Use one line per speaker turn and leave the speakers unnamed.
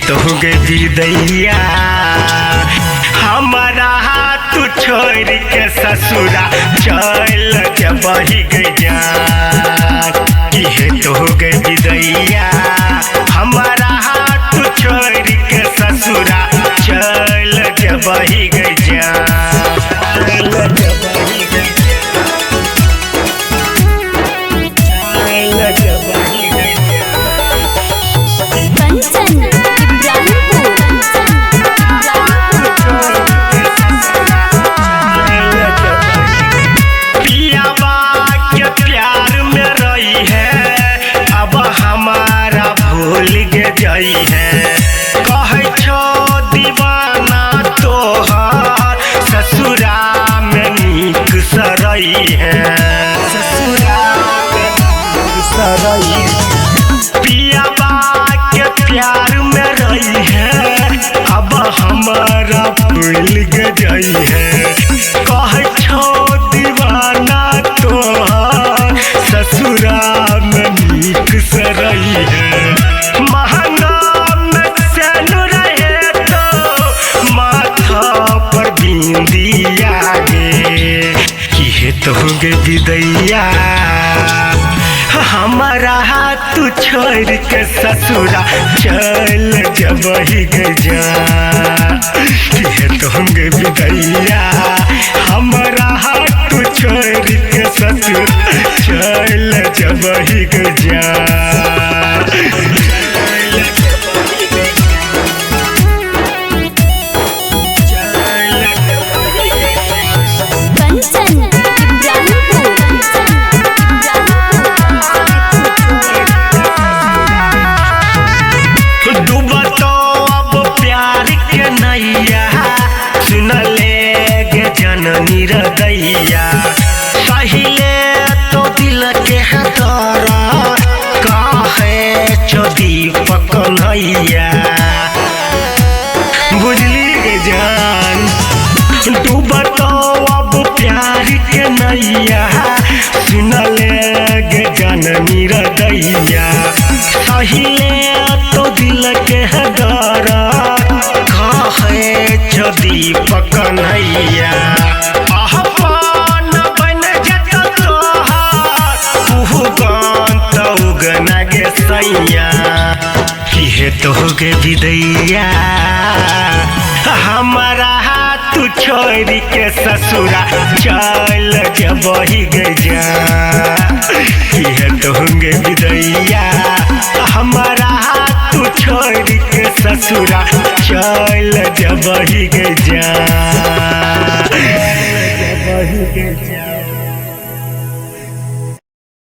तो गे विदैया हमारा तू छोड़ के ससुरा चल जबही गे जान। किहे तो गे विदैया हमारा तू छोड़ के ससुरा चल जबही गे जान।
कंचन इब्राहिमपुर।
पियाबा के प्यार में रही है अब हमारा भूल गे जाई है। कहै छो दीवाना तोहर ससुरा में नीक सरई है। ससुरा में नीक सरई। पियाबा के प्यार में रही है अब हमारा भूल गे जाई है। कहै छो दीवाना तोहर ससुरा में नीक सरई है। महंगा में सेनु रहे तो माथा पर बिंदिया गे। किहे तो गे विदैया हमारा तू छोड़ के ससुरा चल जबही गे जान। किहे तो गे विदैया हमारा तू छोड़ के ससुरा चल जबही गे जान।
कंचन इब्राहिमपुर।
डूबतो अब प्यार के नैया सुन ले गे जननी रदैया। सहिले तो दिल के हतरा काहे चो दीपक नैया। बुझली गे जान डूबतो अब प्यार के नैया सुन ले गे जननी रदैया। सहिले तो दिल के हदरा काहे चो दीपक नैया। अहपान बन जत तोहार उहु गान तो उगना गे सैया। किहे तो गे विदैया हमारा तू छोड़ के ससुरा चल जबही गे जान। किहे तो गे विदैया हमारा तू छोड़ के ससुरा चल जबही गे जान। जबही गे जान।